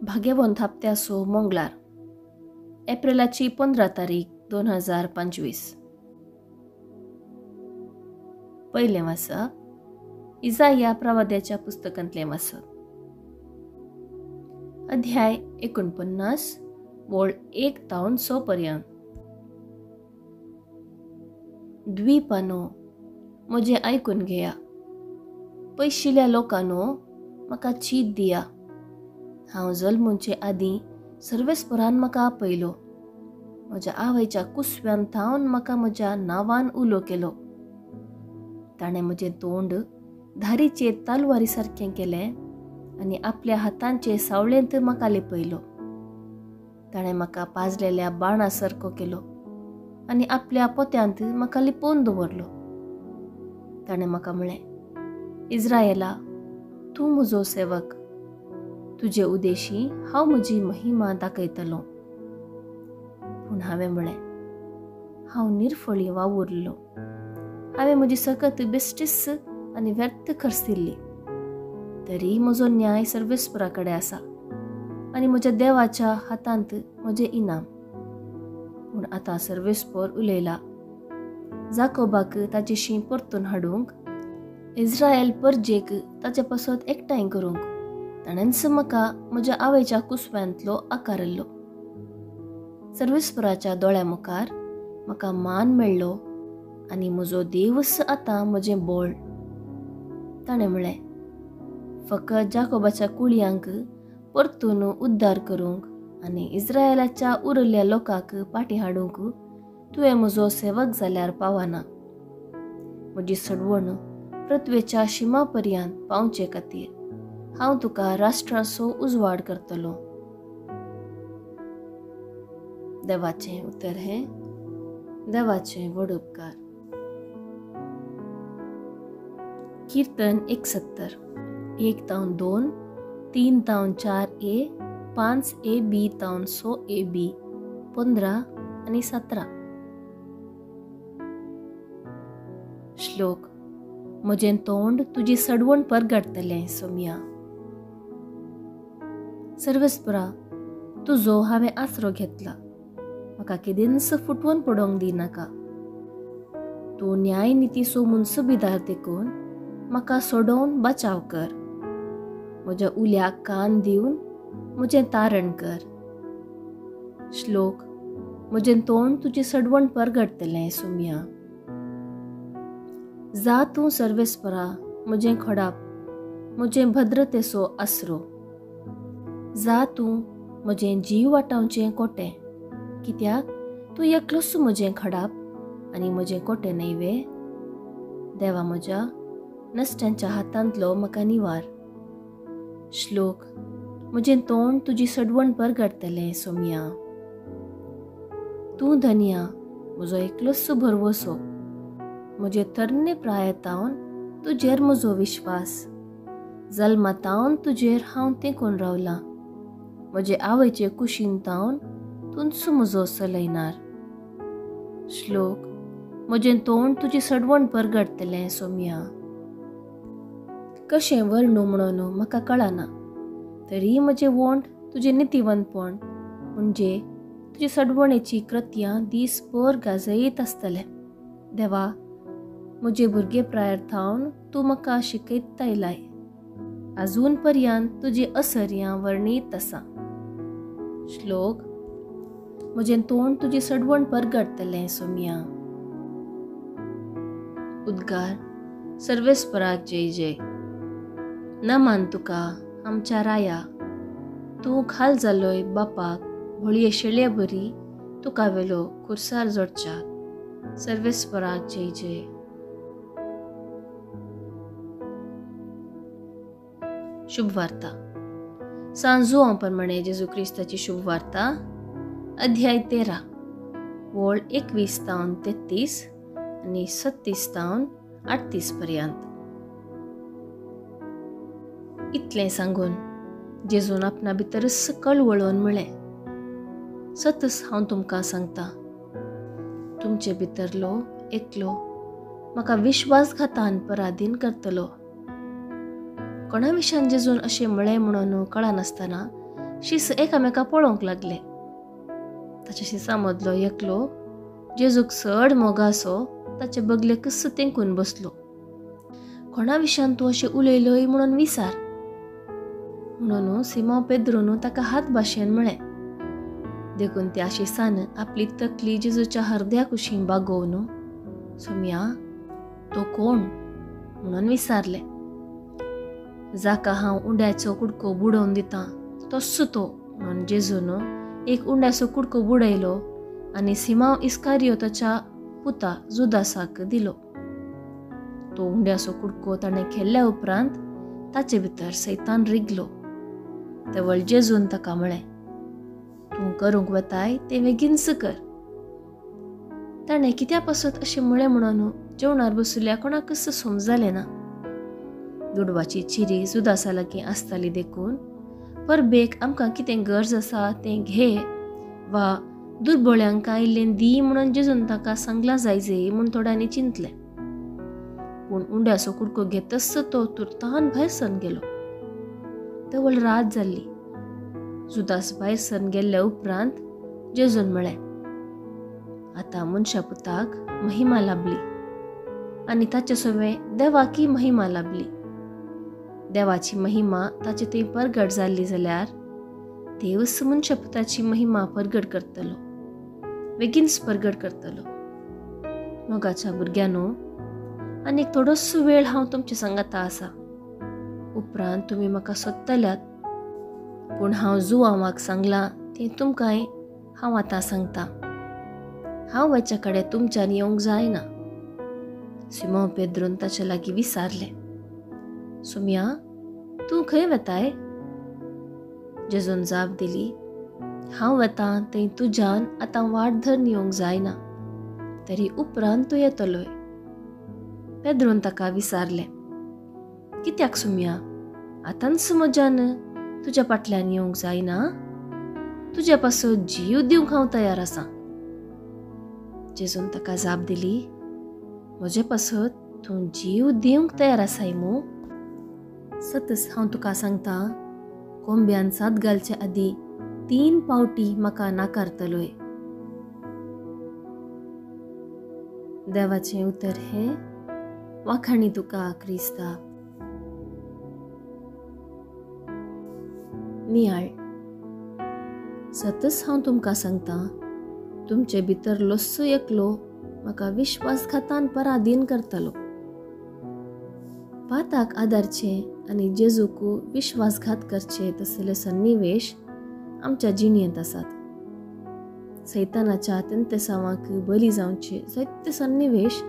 भाग्यवंत हप्त्याचो मंगळार, एप्रिलाची 15 तारीख 2025. पयलें वाचप इजाया प्रवाद्याच्या पुस्तकांतलें वाचप, अध्याय 49 वळ 1 तावन 6 पर्यंत. द्वीपानो म्हजें आयकून घेया, पयशिल्ल्या लोकांनो म्हाका चीत दिया. हांव जल्मुचे आदीं सर्वेस्परान म्हाका आपयलो, म्हज्या आवयच्या कुसव्यान थावन म्हाका म्हज्या नांवान उलो केलो. ताणें म्हजें तोंड धारीचे तालवारी सारकें केलें आनी आपल्या हातांचे सावळेंत म्हाका लिपयलो. ताणें म्हाका पाजलेल्या बाणा सारको केलो आनी आपल्या पोत्यांत म्हाका लिपोवन दवरलो. ताणें म्हाका म्हळें, इज्रायला, तूं म्हजो सेवक, तुजे उदेशी हांव म्हजी महिमा दाखयतलो. पूण हांवें म्हळें, हांव निर्फळी वावुरलो, हांवें म्हजी सकत बेश्टीच आनी व्यर्थ खर्चिल्ली. तरी म्हजो न्याय सर्वेस्परा कडेन आसा आनी म्हज्या देवाच्या हातांत म्हजें इनाम. पूण आतां सर्वेस्पर उलयला, जाकोबाक ताचेशी परतून हाडूंक, इज्रायल परजेक ताचे पासत एकठांय करूंक ताणेंच म्हाका म्हज्या आवयच्या कुसव्यांतलो आकारलो. सर्वेस्पराच्या दोळ्या मुखार म्हाका मान मेळ्ळो आनी म्हजो देवच आतां म्हजें बळ. ताणें म्हळें, फकत जाकोबाच्या कुळयांक परतून उद्धार करूंक आनी इज्रायलाच्या उरिल्ल्या लोकांक पाटी हाडूंक तुवें म्हजो सेवक जाल्यार पावना. म्हजी सडवण पृथ्वेच्या शिमा पर्यंत पावचे खातीर हांव तुका राष्ट्राचो उजवाड करतलो. देवाचें उतर हें देवाचें व्हड उपकार. कीर्तन 71, 1 तावन 2, 3 तावन 4 ए, 5 ए बी तावन 6 ए बी, 15 आनी 17. श्लोक. म्हजें तोंड तुजी सडवण परगटतलें सोम्या. सर्वेस्परा, तुजो हांवें आसरो घेतला, म्हाका केदेंच फुटवून पडोवंक दिनाका. तूं न्याय नितीचो मुन्सुबीदार देखून म्हाका सोडोवन बचाव कर. म्हज्या उल्याक कान दिवन म्हजें तारण कर. श्लोक. म्हजें तोंड तुजी सडवण परगटतलें सोम्या. जा तूं सर्वेस्परा म्हजें खडाप, म्हजें भद्रतेचो आसरो. जा तूं म्हजें जीव वाटावचें कोटें, कित्याक तूं एकलोच म्हजें खडाप आनी म्हजें कोटें न्हय वे. देवा म्हज्या, नश्ट्यांच्या हातांतलो म्हाका निवार. श्लोक. म्हजें तोंड तुजी सडवण परगटतलें सोम्या. तूं धनया म्हजो एकलोच भरवसो, म्हजे तरणे प्रायतावन तुजेर म्हजो विश्वास. जल्मातावन तुजेर हांव तेंकून रावलां, म्हजे आवयचे कुशीन तावन तूंच म्हजो सलयनार. श्लोक. म्हजें तोंड तुजी सडवण परगटतलें सोम्या. कशें वर्णू म्हणून म्हाका कळना, तरी म्हजें वोंठ तुजें नितीवंतपण म्हणजे तुजे सडवणेची कृत्यां दीसभर गाजयत आसतलें. देवा, म्हजे भुरगे प्रायर थावन तूं म्हाका शिकयत आयलाय, आजून पर्यंत तुजी असर्यां वर्णीत आसा. श्लोक. म्हजें तोंड तुजी सडवण परगटतलें सोम्या. उद्गार. सर्वेस्पराक जय जय. नमान तुका आमच्या राया, तूं खाल जालोय बापाक व्हळये शेळये बरी तुका वेलो खुर्सार जोडच्या. सर्वेस्पराक जय जय. शुभवार्ता. सांत जुआंव प्रमाणे जेजू क्रिस्ताची शुभवार्ता, अध्याय 13, वळ 21 तावन 33 आनी 36 तावन 38 पर्यंत. इतलें सांगून जेजून आपणा भितरच कळवळून म्हळें, सतच हांव तुमकां सांगता, तुमचे भितरलो एकलो म्हाका विश्वासघातान पराधीन करतलो. कोणा विशान जेजून अशें म्हळें म्हणून कळनासतना शीस एकामेका पळोवंक लागले. ताच्या शिसां मदलो एकलो जेजूक चड मोगासो ताचे बगले कस तेंकून बसलो. कोणा विशान तूं अशें उलयलोय म्हणून विसार म्हणून सिमांव पेद्रून ताका हात भाशेन म्हळें. देखून त्या शिसान आपली तकली जेजूच्या हरद्या कुशीन बागोवन सोम्या तो कोण म्हणून विसारलें. जाका हांव उंड्याचो कुडको बुडोवन दितां तस्सो तो म्हणून जेजून एक उंड्याचो कुडको बुडयलो आनी सिमांव इस्कारियोताच्या पुता जुदासाक दिलो. तो उंड्याचो कुडको ताणें खेल्ल्या उपरांत ताचे भितर सैतान रिगलो. तवळ जेजून ताका म्हळें, तूं करूंक वताय तें बेगीनच कर. ताणें कित्या पासत अशें म्हळें म्हणून जेवणार बसुल्ल्या कोणाकच समजलें ना. दुडवाची चिरी जुदासा लागीं आसताली देखून परबेक आमकां कितें गरज आसा तें घे वा दुर्बळ्यांक इल्लें दी म्हणून जेजून ताका सांगलां जायजे म्हूण थोड्यांनी चिंतलें. पूण उंड्याचो कुडको घेतच तो तुर्तान भायर सरून गेलो. तवळ रात जाल्ली. जुदास भायर सरून गेल्ल्या उपरांत जेजून म्हळें, आतां मनशा पुताक महिमा लाभली आनी ताचे सवें देवाकी महिमा लाभली. देवाची महिमा ताचे थंय परगट जाल्ली जाल्यार देवच मनशा पुताची महिमा परगट करतलो, बेगीनच परगट करतलो. मोगाच्या भुरग्यांनो, आनीक थोडोसो वेळ हांव तुमचे सांगाता आसा. उपरांत तुमी म्हाका सोदतल्यात, पूण हांव जुवांवाक सांगलां तें तुमकांय हांव आतां सांगता. हांव वयच्या कडेन तुमच्यान येवंक जायना. सिमांव पेद्रून ताचे लागीं विसारलें, सोम्या तूं खंय वेताय? जेजून जाप दिली, हांव वेतां थंय तुज्यान आतां वाट धरून येवंक जायना, तरी उपरांत तूं येतलोय. पेद्रून ताका विसारलें, कित्याक सोम्या, आतांच म्हज्यान तुज्या फाटल्यान येवंक जायना? तुज्या पासत जीव दिवंक हांव तयार आसा. जेजून ताका जाप दिली, म्हजे पासत तूं जीव दिवंक तयार आसाय मू? सतच हांव तुका सांगता, कोंब्यान साद घालचे आदीं 3 पावटी म्हाका नाकारतलोय. देवाचें उतर हें वाखाणी तुका क्रिस्ता. नियाळ. सतच हांव तुमकां सांगता, तुमचे भितर लोस्सो एकलो म्हाका विश्वासघातान पराधीन करतलो. पाताक आदारचे आनी जेजूक विश्वासघात करचे तसले सन्निवेश आमच्या जिणेंत आसात. सैतानाच्या तेंतेसांवाक बली जावचे जायते सन्निवेश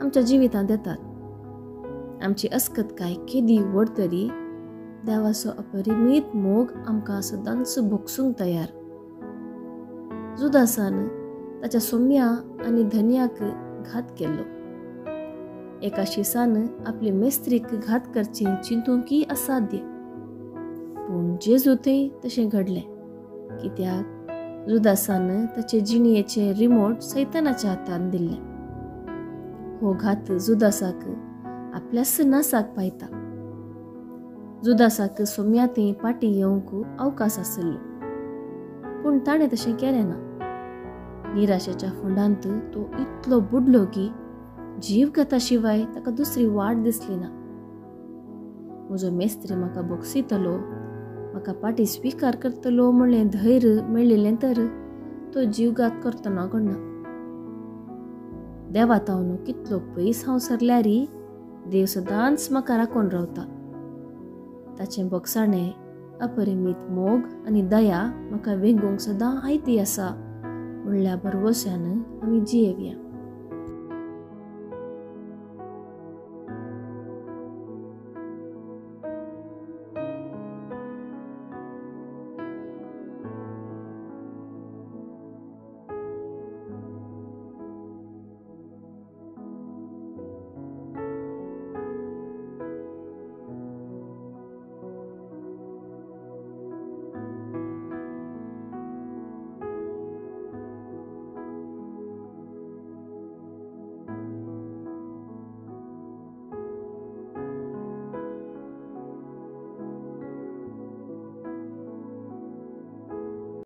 आमच्या जिवितांत येतात. आमची अस्कतकाय केदी व्हड तरी देवाचो अपरिमीत मोग आमकां सदांच भोगसूंक तयार. जुदासान ताच्या सोम्या आनी धनयाक घात केल्लो. एका शिसान आपले मेस्त्रीक घात करचें चिंतूंकय असाध्य, पूण जेजू थंय तशें घडलें. कित्याक जुदासान ताचे जिणयेचें रिमोट सैतानाच्या हातान दिल्लें. हो घात जुदासाक आपल्याच नासाक पायता. जुदासाक सोम्या थंय पाटी येवंक अवकाश आशिल्लो, पूण ताणें तशें केलें ना. निराशेच्या फोंडांत तो इतलो बुडलो की जीवघाता शिवाय ताका दुसरी वाट दिसली ना. म्हजो मेस्त्री म्हाका बोगसितलो, म्हाका पाटी स्विकार करतलो म्हणलें धैर्य मेळिल्लें तर तो जीवघात करतना कोणना. देवा तावन कितलो पयस हांव सरल्यारी देव सदांच म्हाका राखून रावता. ताचें बोगसाणें, अपरिमीत मोग आनी दया म्हाका वेंगूंक सदां आयती आसा म्हणल्या भरवश्यान आमी जियेवया.